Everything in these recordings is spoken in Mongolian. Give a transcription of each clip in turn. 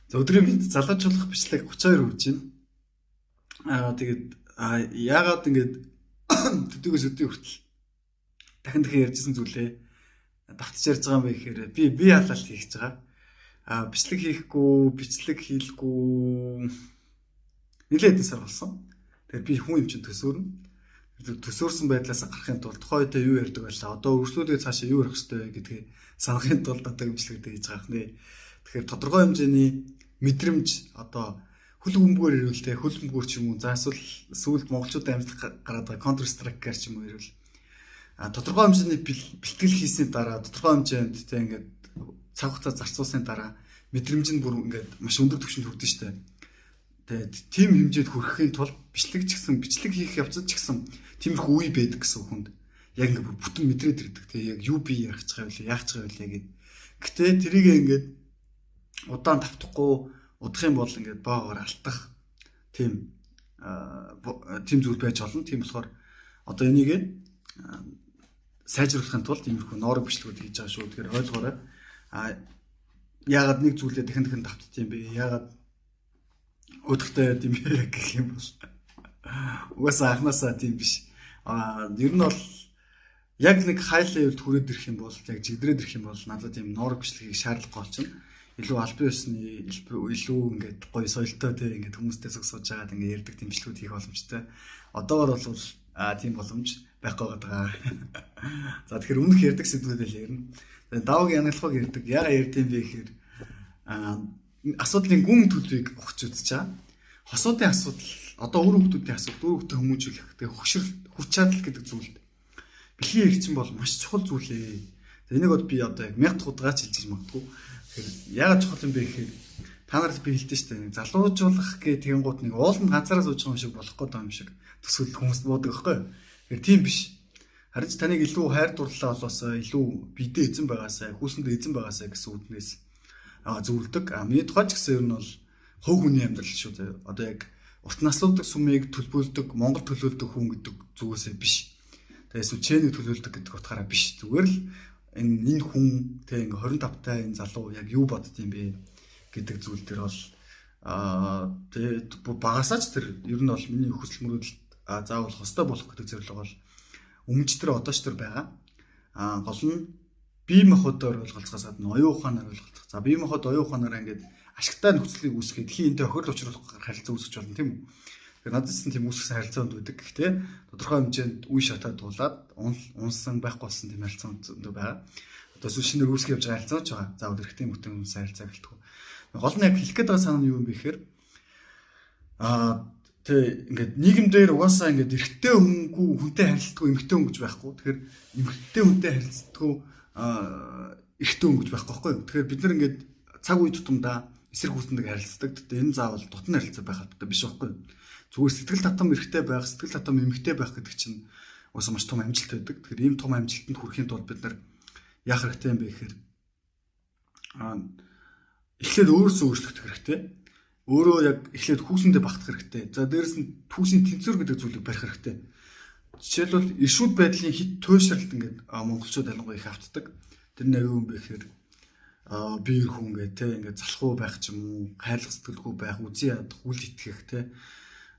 За өдрийн мэнд залуучуулах бичлэг 32 хүрж байна. Тэгээд яагаад ингэж төдийгөөс өдий хүртэл дахин дахин ярьжсэн зүйлээ давтж ярьж байгаа юм бэ гэхээр би бие халаалт хийж байгаа. Бичлэг хийхгүй, бичлэг хийлгүй нэлээд хэдэн сар болсон. Тэгэхээр би хүн юм чинь төсөөрнө. Төсөөрсөн байдлаас гарахын тулд тухайн үедээ юу ярьдаг байлаа. Одоо өргөжлүүлээ цаашаа юу ярих ёстой вэ гэдгийг санахын тулд одоо бичлэгтэй хийж байгаа хнэ. Тэгэхээр тодорхой хэмжээний мэдрэмж одоо хөл бөмбөгөөр ирвэл те хөл бөмбөгөөр ч юм уу за эсвэл сүүлд монголчуудын амжилт гараад байгаа Counter Strike-аар ч юм уу ирвэл тодорхой хэмжээний бэлтгэл хийсний дараа тодорхой хэмжээнд те ингээд цаг хугацаа зарцуулсны дараа мэдрэмж нь бүр ингээд маш өндөр түвшинд хүрдэн штэ. Тэгээд тийм хэмжээд хүрэхийн тулд бичлэг ч гэсэн бичлэг хийх явцад ч гэсэн тиймэрхүү үе байдаг гэсэн хүнд яг ингээд бүтэн мэдрээд ирдэг те яг юу би ярих гэж байгаа вэ яах гэж байгаа вэ гэд. Гэтэ тэрийг ингээд удаан тавтахгүй удах юм бол ингээд баагаар алтах тийм тийм зүйл байж болно. Тийм болохоор одоо энийг сайжруулахын тулд иймэрхүү ноорог бичлэгүүд хийж байгаа шүү. Тэгэхээр ойлгоорой. Яагаад нэг зүйлээ дахин дахин давтд юм бэ? Яагаад удахтай байд юм бэ гэх юм бол угаасаа анханасаа тийм биш. Ер нь бол яг нэг хай левелд хүрээд ирэх юм бол яг жигдрээд ирэх юм бол надад тийм ноорог бичлэгийг шаардлагагүй болчихно. Илүү албан ёсны илүү ингээд гоё соёлтой те ингээд хүмүүстэй зүг сууж байгаад ингээд ярьдаг тийм бичлэгүүд хийх боломжтой. Одоогор бол тийм боломж байхгүй байгаа. За тэгэхээр өмнөх ярьдаг сэдвүүдээ л ярина. Даваг янаглахыг ярьдаг. Яага ярьд юм бэ гэхээр асуудлын гүн төлөвийг ухаж үзэж байгаа. Хосуудын асуудал, одоо үр хүүхдүүдийн асуудал, үр хүүхдээ хүмүүжүүлэх, тэгээ хөгшрөл, хүч чадал гэдэг зүйлд бэлгийн эрчим бол маш чухал зүйл ээ. Энийг бол би одоо яг 1000 дахь удаач хэлж магадгүй. Тэгэхээр яагаад чухал юм бэ гэхээр та нарт би хэлдэж штэ нэг залуужуулах гэх тэгэнгუут нэг ууланд ганцаараа сууж байгаа юм шиг болох гээд байгаа юм шиг төсөөлөл хүмүүс буудаг байхгүй юу? Тэгэхээр тийм биш. Харин ч таныг илүү хайр дурлалаа олоосоо илүү бидээ эзэн байгаасаа, хүүсэндээ эзэн байгаасаа гэсэн үднээс зөвлөдөг. Миний тухай ч гэсэн ер нь бол хувь хүний амьдрал шүү дээ. Одоо яг урт наслуудаг сүмийг төлбөлдөг, Монгол төлөөлдөг хүн гэдэг зүгээсээ биш. Тэгээ эсвэл чэнийг төлөөлдөг гэдэг утгаараа биш. Зүгээр л энэ хүн тэг ингээ 25 тай энэ залуу яг юу бодд юм бэ гэдэг зүйл төр бол тэгээ багасаа ч тэр ер нь бол миний хүсэл мөрөөдөл заавал хостой болох гэдэг зорилго бол өмнөч төр одоо ч тэр байгаа. Гол нь бие махбодоор ойлголцохоос гадна оюун ухаанаар ойлголцох. За бие махбод оюун ухаанаараа ингээд ашигтай нөхцөлийг үүсгээд хин энтэй хохирол учруулах харилцаа үүсгэж болно тийм үү? Тэгэхээр надад ч тийм үүсгэсэн харилцаанд байдаг. Гэхдээ тодорхой хэмжээнд үе шатаа туулаад унсан байхгүй болсон тийм харилцаанд байгаа. Одоо эсвэл шинээр үүсгэж явж байгаа харилцаа ч байгаа. Заавал эрэгтэй мөтөн хүмүүс харилцаа гэлтгүй. Гол нь яг хэлэх гээд байгаа санаа нь юу юм бэ гэхээр тэ ингээд нийгэмдэр угаасаа ингээд эрэгтэй хүнгүй хүнтэй харилцдаггүй эмэгтэй хүн гэж байхгүй. Тэгэхээр эмэгтэй хүнтэй харилцдаггүй эрэгтэй хүн гэж байхгүй байхгүй юу? Тэгэхээр бид нар ингээд цаг үе тутамдаа эсрэг хүүсэндэг харилцдаг. Гэтэ энэ заавал дутан харилцаа байх албатай биш байхгүй юу? Зүгээр сэтгэл татам эрэгтэй байх, сэтгэл татам эмэгтэй байх гэдэг чинь угаасаа маш том амжилт байдаг. Тэгэхээр ийм том амжилтанд хүрэхийн тулд бид нар яах хэрэгтэй юм бэ гэхээр эхлээд өөрөөсөө өөрчлөх хэрэгтэй. Өөрөө яг эхлээд хүүсэндээ багтах хэрэгтэй. За дээрэс нь түүсийн тэнцвэр гэдэг зүйлийг барих хэрэгтэй. Жишээлбэл иршүүд байдлын хит туйшралт ингээд монголчууд ялангуяа их автдаг. Тэр нь юу юм бэ гэхээр би эр хүн ингээд те ингээд залхуу байх ч юм уу, хайрлах сэтгэлгүй байх, үзий ядах, үл итгэх те.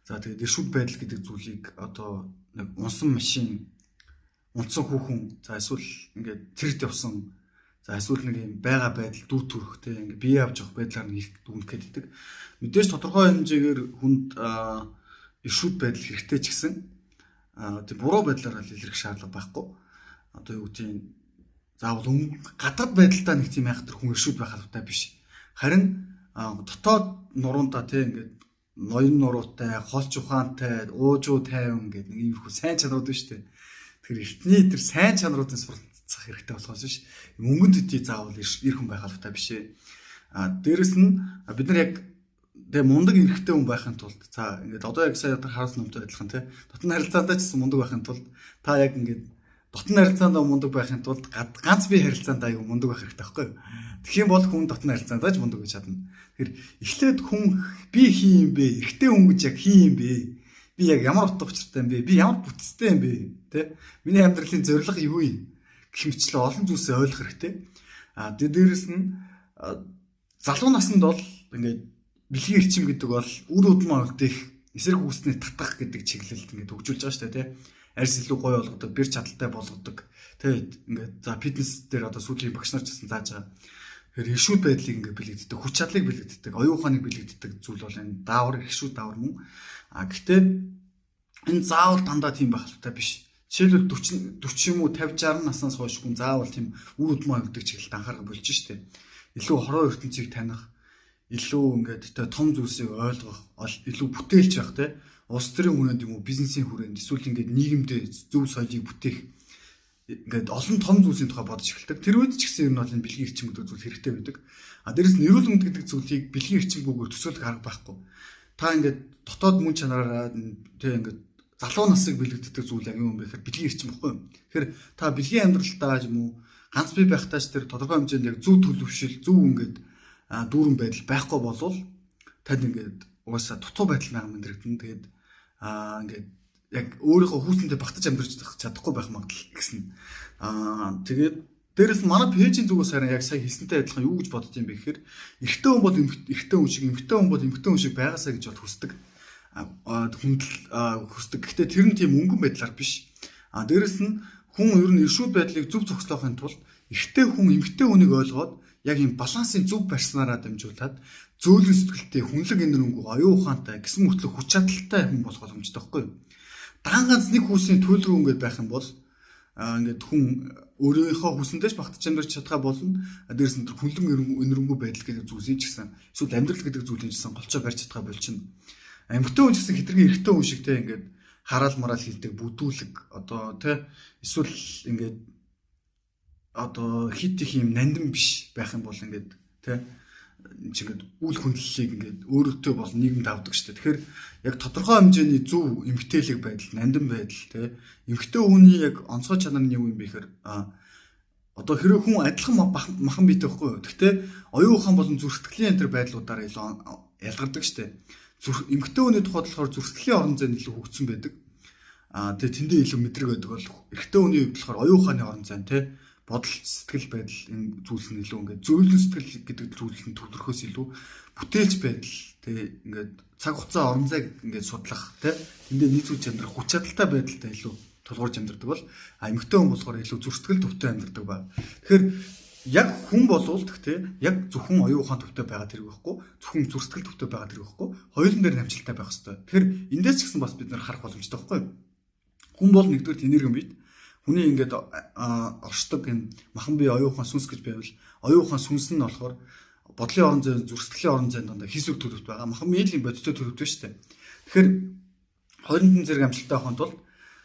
За тэгээд иршүүд байдал гэдэг зүйлийг одоо нэг унсан машин, унтсан хүүхэн, за эсвэл ингээд цэрэгт явсан, за эсвэл нэг юм байгаа байдал дүү төрөх те ингээд бие авч явах байдлаар нэг их дүгнэх гэдэг. Мэдээж тодорхой хэмжээгээр хүнд иршүүд байдал хэрэгтэй ч гэсэн тийм буруу байдлаар л илэрх шаардлага байхгүй. Одоо юу гэдгийг заавал гадаад байдалтай нэг тийм айхтар хүн иршүүд байх албатай биш. Харин дотоод нурундаа те ингээд ноён нуруутай, холч ухаантай, уужуу тайван гэдэг нэг иймэрхүү сайн чанарууд байна шүү дээ. Тэгэхээр эртний тэр сайн чанаруудын суралцах хэрэгтэй болохоос биш. Мөнгөн төдий заавал эр хүн байх албатай биш ээ. Дээрэс нь бид нар яг тэгээ мундаг эрэгтэй хүн байхын тулд за ингээд одоо яг сая одоо харуулсан номтой адилхан те дотн харилцаандаа ч гэсэн мундаг байхын тулд та яг ингээд дотн харилцаандаа мундаг байхын тулд ганц бие харилцаандаа аягүй мундаг байх хэрэгтэй байхгүй юу? Тэгэх юм бол хүн дотн харилцаандаа ч мундаг гэж чадна. Тэгэхээр эхлээд хүн би хин юм бэ? Эрэгтэй хүн гэж яг хин юм бэ? Би яг ямар утга учиртай юм бэ? Би ямар бүтцтэй юм бэ? Тэ? Миний амьдралын зорилго юу юм? Гэх мэтчлэн олон зүйлсээ ойлгох хэрэгтэй. Дээрээс нь залуу наснд бол ингээд бэлгийн эрчим гэдэг бол үр удмаа үлдээх эсрэг хүүснээ татах гэдэг чиглэлд ингээд хөгжүүлж байгаа шүү дээ, тий. Арьс илүү гоё болгодог, бэр чадaltaй болгодог. Тэ ингээд за фитнес дээр одоо сүүлийн багш нар ч гэсэн зааж байгаа. Тэгэхээр иршүүд байдлыг ингээд бэлэгддэг, хүч чадлыг бэлэгддэг, оюун ухааныг бэлэгддэг зүйл бол энэ даавар, иршүүд даавар мөн. А гэхдээ энэ заавал дандаа тийм байх албатай биш. Жишээлбэл 40 40 юм уу 50 60 наснаас хойш хүн заавал тийм үр удмаа өгдөг чиглэлд анхаарах болж штэ. Илүү хороо ертөнцийг таних, илүү ингээд тэ том зүйлсийг ойлгох, илүү бүтээлч байх тэ. Улс төрийн хүрээнд юм уу, бизнесийн хүрээнд эсвэл ингээд нийгэмдээ зөв соёлыг бүтээх ингээд олон том зүйлсийн тухай бодож эхэлдэг. Тэр үед ч гэсэн ер нь бол энэ бэлгийн эрчим гэдэг зүйл хэрэгтэй байдаг. А дээрэс нь эрүүл мэнд гэдэг зүйлийг бэлгийн эрчимгүйгээр төсөөлөх арга байхгүй. Та ингээд дотоод мөн чанараараа тэ ингээд залуу насыг бэлэгддэг зүйл яг юу юм бэ гэхээр бэлгийн эрчим баггүй юу? Тэгэхээр та бэлгийн амьдралтаа юм уу ганц бие байхдаа ч тэр тодорхой хэмжээнд яг зөв төлөвшил, зөв ингээд дүүрэн байдал байхгүй болвол танд ингээд угаасаа дутуу байдал мянга мэдрэгдэн. Тэгээд ингээд яг өөрийнхөө хүүсэндээ багтаж амьдарч чадахгүй байх магадлал гэсэн. Тэгээд дээрэс нь манай пэйжийн зүгээс харин яг сая хэлсэнтэй адилхан юу гэж бодд юм бэ гэхээр эрэгтэй хүн бол эрэгтэй хүн шиг, эмэгтэй хүн бол эмэгтэй хүн шиг байгаасаа гэж бол хүсдэг. Хүндэл хүсдэг. Гэхдээ тэр нь тийм өнгөн байдлаар биш. Дээрэс нь хүн ер нь иршүүд байдлыг зөв зогсоохын тулд эрэгтэй хүн эмэгтэй хүнийг ойлгоод яг ийм балансын зөв барьснараа дамжуулаад зөөлөн сэтгэлтэй, хүнлэг энэрэнгүй, оюун ухаантай гэсэн мөртлөө хүч чадалтай хүн болох боломжтой байхгүй юу? Даан ганц нэг хүүсийн төлөв рүү ингээд байх юм бол ингээд хүн өөрийнхөө хүсэндээ ч багтаж амьдарч чадхаа болно. Дээрээс нь хүнлэн энэрэнгүй байдал гэдэг зүйлсийг ч гэсэн эсвэл амьдрал гэдэг зүйлийг ч гэсэн голчоо барьж чадхаа болчихно. Эмэгтэй хүн ч гэсэн хэтэрхий эрэгтэй хүн шиг те ингээд хараал мараал хийдэг, бүдүүлэг одоо те эсвэл ингээд одоо хит их юм нандин биш байх юм бол ингээд те чи ингээд үл хүндлэлийг ингээд өөрөөтэй бол нийгэмд авдаг шүү дээ. Тэгэхээр яг тодорхой хэмжээний зөв эмгтээлэг байдал, нандин байдал те эмгтээ хүний яг онцгой чанар нь юу юм бэ гэхээр одоо хэрэг хүн адилхан махан биетэй байхгүй юу? Гэхдээ оюун ухаан болон зүрх сэтгэлийн энэ төр байдлуудаар илүү ялгардаг шүү дээ. Зүрх эмгтээ хүний тухайд болохоор зүрх сэтгэлийн орон зай нь илүү хөгжсөн байдаг. Тэгээ тэндээ илүү мэдрэг байдаг бол эрэгтэй хүний хувьд болохоор оюун ухааны орон зай нь те бодол сэтгэл байдал энэ зүйлс нь илүү ингээд зөөлөн сэтгэл гэдэг зүйл нь төвлөрөхөөс илүү бүтээлч байдал тэ ингээд цаг хугацаа орон зайг ингээд судлах тэ тэндээ нийцүүлж амьдрах хүч чадалтай байдалтай илүү тулгуурж амьдрдаг бол эмэгтэй хүн болохоор илүү зүрх сэтгэл төвтэй амьдрдаг ба. Тэгэхээр яг хүн болвол тэгтээ яг зөвхөн оюун ухаан төвтэй байгаа тэрэг байхгүй, зөвхөн зүрх сэтгэл төвтэй байгаа тэрэг байхгүй, хоёулын дээр амжилттай байх ёстой. Тэгэхээр эндээс ч гэсэн бас бид нар харах боломжтой байхгүй юу? Хүн бол нэгдүгээр энерги юм бит. Хүний ингээд оршдог энэ махан бие оюун ухаан сүнс гэж байвал оюун ухаан сүнс нь болохоор бодлын орон зай, зүрх сэтгэлийн орон зайд дандаа хийсвэр төлөвт байгаа. Махан биеийн бодиттой төлөвтэй шүү дээ. Тэгэхээр 20 зэрэг амжилттай байхын тулд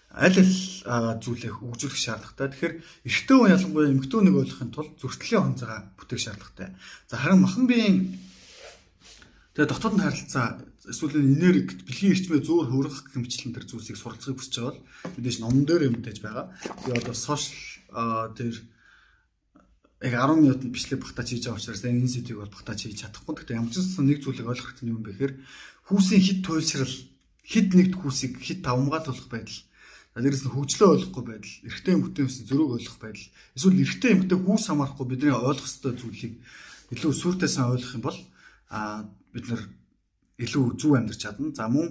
аль аль зүйлээ хөгжүүлэх шаардлагатай. Тэгэхээр эрэгтэй хүн ялангуяа эмэгтэй хүнийг ойлгохын тулд зүрх сэтгэлийн орон зайгаа бүтээх шаардлагатай. За харин махан биеийн тэгээ дотоод нь харилцаа эсвэл энерги, бэлгийн эрчмээ зөөр хөрөх гэх мэтчлэн тэр зүйлсийг суралцахыг хүсэж байгаа бол мэдээж номон дээр юм дэж байгаа. Би одоо сошиал дээр яг 10 минутанд бичлэг багтаач хийж байгаа учраас энэ сэдвийг бол багтаач хийж чадахгүй. Гэхдээ ямар ч гэсэн нэг зүйлийг ойлгох хэрэгтэй юм бэ гэхээр хүүсийн хит туйлшрал, хит нэгд хүүсийг хит давмгаалуулах байдал, дээрээс нь хөгжлөө ойлгохгүй байдал, эрэгтэй эмэгтэй хүсэн зөрүүг ойлгох байдал, эсвэл эрэгтэй эмэгтэй хүүс хамаарахгүй бидний ойлгох ёстой зүйлийг илүү сүртэй сайн ойлгох юм бол бид нар илүү зөв амьдарч чадна. За мөн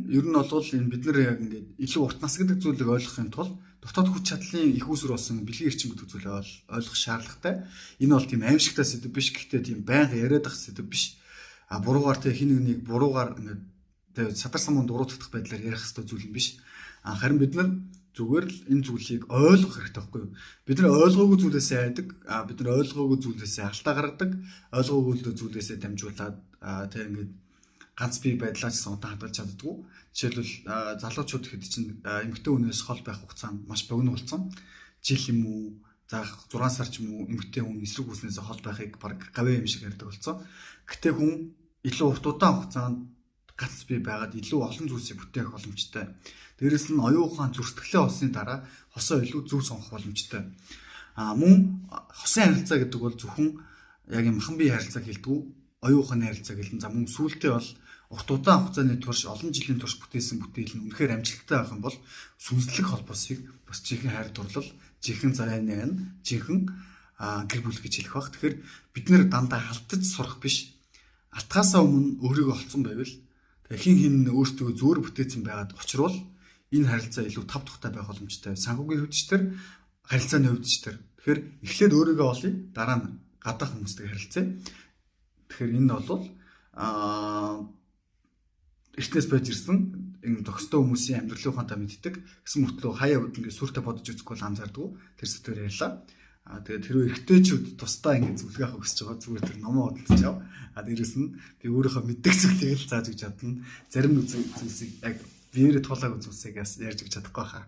ер нь бол энэ бид нар яг ингээд илүү урт нас гэдэг зүйлийг ойлгохын тулд дотоод хүч чадлын их үүсвэр болсон бэлгийн эрчим гэдэг зүйлийг ойлгох шаардлагатай. Энэ бол тийм аимшигтай сэдв биш, гэхдээ тийм байнга яриад ах сэдв биш. Буруугаар тэ хин нэгнийг буруугаар ингээд тэ садар самуун дуруутгах байдлаар ярих ёстой зүйл юм биш. Харин бид нар зүгээр л энэ зүйлийг ойлгох хэрэгтэй байхгүй юу? Бид нар ойлгоогүй зүйлээсээ айдаг, бид нар ойлгоогүй зүйлээсээ алдаа гаргадаг, ойлгоогүй зүйлээсээ дамжуулаад тэг ингээд ганц бие байдлаа ч гэсэн удаан хадгалж чаддаггүй. Жишээлбэл залуучууд хэд чинь эмэгтэй хүнээс хол байх хугацаа нь маш богино болсон. Жил юм уу, за 6 сар ч юм уу эмэгтэй хүн эсрэг хүснээс хол байхыг баг гавь юм шиг ярьдаг болсон. Гэтэ хүн илүү урт удаан хугацаанд ганц бие байгаад илүү олон зүйлсийг бүтээх боломжтой. Дээрээс нь оюун ухаан зүрх сэтгэлээ олсны дараа хосоо илүү зөв сонгох боломжтой. Мөн хосын харилцаа гэдэг бол зөвхөн яг юм махан бие харилцаа хэлдэггүй, оюун ухааны харилцаа гэлэн. За мөн сүүлдээ бол урт удаан хугацааны турш олон жилийн турш бүтээсэн бүтээл нь үнэхээр амжилттай байх юм бол сүнслэг холбоосыг бас жинхэнэ хайр дурлал, жинхэнэ заяаны ан, жинхэнэ гэр бүл гэж хэлэх байх. Тэгэхээр бид нэр дандаа алдаж сурах биш. Алтгаасаа өмнө өөрийгөө олцсон байвал тэгээ хин хин өөртөө зөөр бүтээсэн байгаад учруул энэ харилцаа илүү тав тухтай байх боломжтой. Санхүүгийн хувьд ч тэр, харилцааны хувьд ч тэр. Тэгэхээр эхлээд өөрийгөө олъё, дараа нь гадаах хүмүүстэй харилцаа. Тэгэхээр энэ бол эртнээс байж ирсэн энэ зохистой хүмүүсийн амьдралын ухаантай мэддэг гэсэн мөртлөө хаяа үд ингээд сүртэй бодож үзэхгүй бол анзаардгүй тэр сэдвээр ярьлаа. Тэгээд тэрөө эрэгтэйчүүд тусдаа ингээд зөвлөгөө авах хүсэж байгаа, зүгээр тэр номоо худалдаж ав. Дээрэс нь би өөрийнхөө мэддэг зүйлийг л зааж өгч чадна. Зарим зүйлсийг яг биеэрээ тулаагүй зүйлсийг бас ярьж өгч чадахгүй хаа.